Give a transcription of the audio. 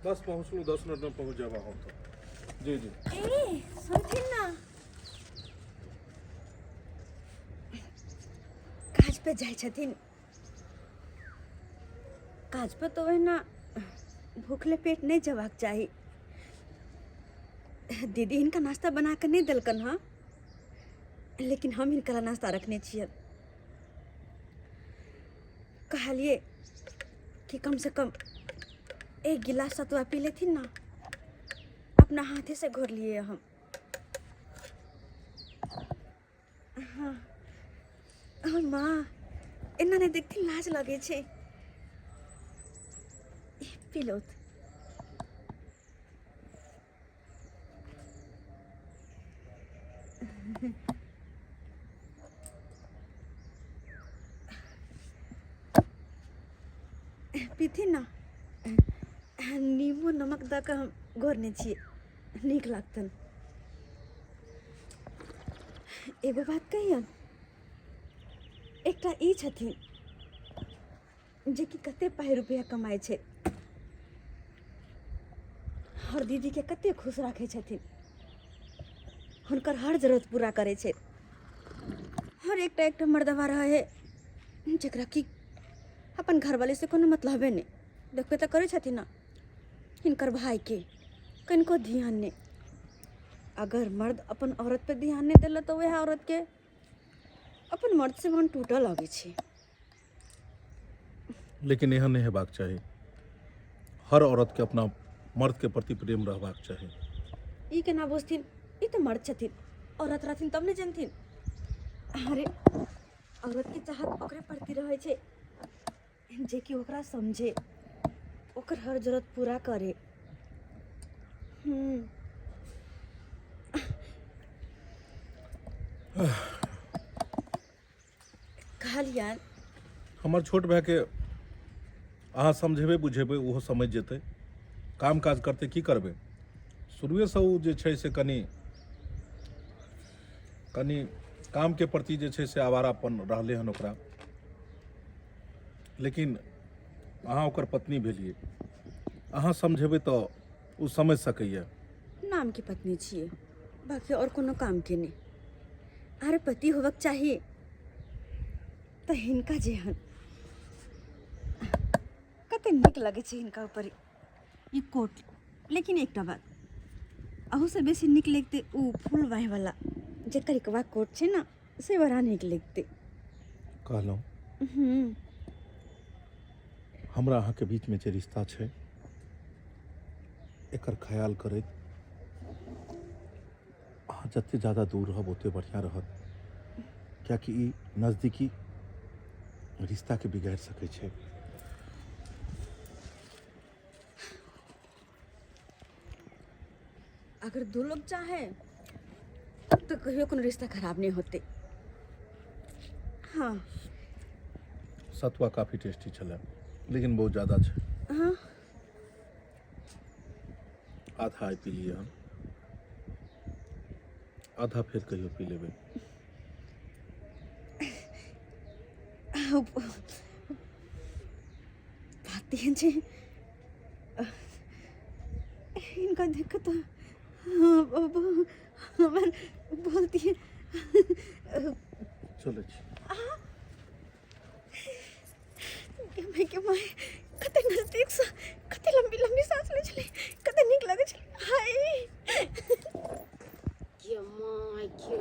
बस पहुँचलहुँ, 10 मिनटमे पहुँच जायब अहाँ ओतऽ। जी जी। ए सुनथिन ना, काज पे जाइ छथिन, काज पे तऽ ओहिना भूखले पेट नहि जेबाक चाही। दीदी हिनका नाश्ता बना कऽ नहि देलकन हँ, लेकिन हम हिनका लए नाश्ता रखने छियै। कहलिए कि कम से कम एक गिलास सतुआ पी लेथिन ना, अपना हाथे से घोर लिए हम। हाँ हाँ माँ, एना नहीं देखथिन, लाज लगे छै। P low. पीथिन ना, नींबू नमक दऽ कऽ हम घोरने छियै, नीक लागतन। एगो बात कहियन, एकटा ई छथिन जेकि कते पाइ रुपैआ कमाइ छै आओर दीदीके कते खुश राखै छथिन, हुनकर हर जरूरत पूरा करै छै। हर एकटा एकटा मर्दबा रहै है जकरा कि अपन घरवाली से कोनो मतलबे नहि, देखबे तऽ करै छथिन ने हिनकर भाइके कनिको ध्यान नहि। अगर मर्द अपन औरत पे ध्यान नहि देलक तऽ वएह औरतके अपन मर्द से मन टूटऽ लगै छै। लेकिन एहन नहि हेबाक चाही, हर औरत के अपना मर्द के प्रति प्रेम रहबाक चाही। ई केना बुझथिन, ई तऽ मर्द छथिन, औरत रहथिन तब ने जनथिन। अरे औरत के चाहत ओकरे प्रति रहै छै जेकि ओकरा समझे, ओकर हर जरूरत पूरा करे। कहलियन हमर छोट भाइके अहाँ समझेबै बुझेबै, ओहो समझि जेतै, काम काज करतै। की करबै, शुरुएसँ ओ जे छै से कनि कनि कामके प्रति जे छै से आवारापन रहलै हन ओकरा। लेकिन अहाँ ओकर पत्नी भेलियै, अहाँ समझेबै तऽ ओ समझि सकैए। नामके पत्नी छियै, बाकी आओर कोनो कामके नहि। अरे पति होबक चाही तऽ हिनका जेहन कते नीक लगै छै हिनका ऊपर ई कोट। लेकिन एकटा बात, अहूसँ बेसी नीक लगतै ओ फूल बाँहिवला जे करिकवा कोट छै ने, से बड़ा नीक लगतै। कहलहुँ हमरा अहाँके बीचमे जे रिश्ता छै एकर ख्याल करैत अहाँ जते ज्यादा दूर रहब ओते बढ़िआँ रहत, कियाकि ई नजदीकी रिश्ताके बिगाड़ि सकै छै। अगर दू लोग चाहे तो कहियो कोनो रिश्ता खराब नहीं होते। हाँ। सतुआ काफी टेस्टी छलै, लेकिन बहुत ज्यादा छै। हाँ। आधा आइ पी लियै हम, आधा फेर कहियो पी लेबै। बात एहन छै, हिनका देख कऽ तऽ हमर बोलती चलै छी। के माय, कते नजदीकसँ कते लम्बी लम्बी साँस लै छलै, कते नीक लगै छलै। हाय के माय के।